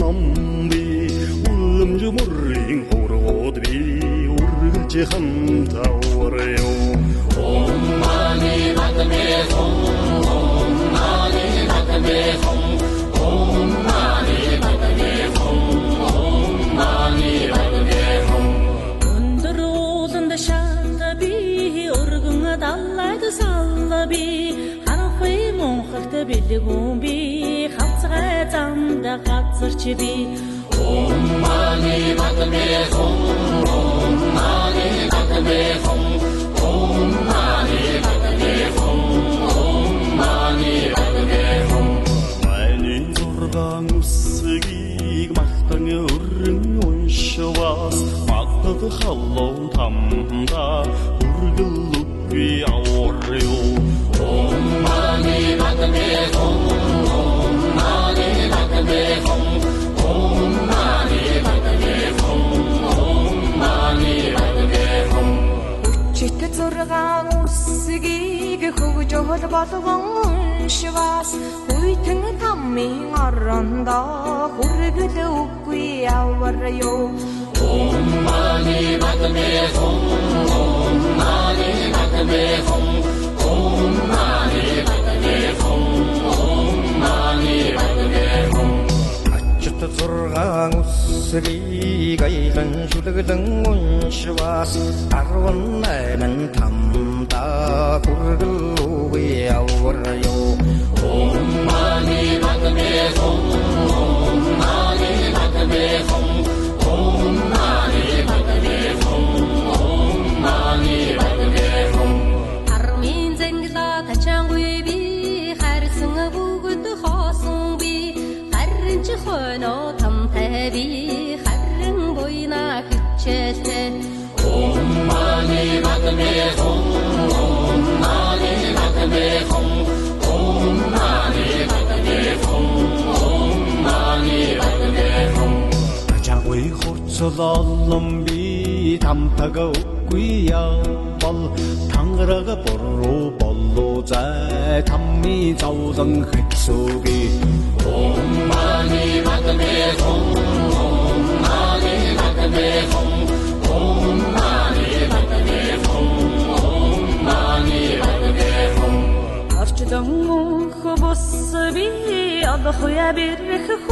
ном би үлэмж мөрийн хургууд би үргэлж хамт авраю. Om mani padme hum, Om mani padme hum, Om mani padme hum, Om mani padme hum. Өндөр ууланд шат би өргөн далайд салла би харанхуй мунхагт бэлгүүн би хавцгай замд газарч би. Om mani padme hum, Om mani padme hum, Om mani padme hum, Om mani padme hum. Миний зургаан үсгийг малтан өрн уншвас магдад халуун тамда үргэл үгүй авраю. Om mani padme hum, Om mani padme hum, Om mani padme hum, Om mani padme hum. Хүчит зургаан үсгийг хөгжөөл болгон уншвас хүйтэн тамын орондоо хүргэл үгүй авраю. Om mani padme hum, Om mani padme hum, Om mani padme hum, Om mani padme hum. Ачит зургаан үсгийг аялан шүлгэлэн уншвас 18 тамда хүргэл үгүй авраю. Om mani padme hum, Om mani padme hum, Om mani padme hum, Om mani padme hum. Армын зангила тачаангүй би харсан бүгд хоосон би харин ч хойно тамтай би харин буйна хичээлтэй. Om mani padme hum, Om mani padme hum, Om mani padme hum, Om mani padme hum. Тачаангүй хурцл олон би тамтага үгүй явбал тангараг буруу болов зай таммын зовлон хэцүү би. Om mani padme hum, Om mani padme hum, Om mani padme hum, Om mani padme hum. Орчлон мөнх бус би олох я бэрх.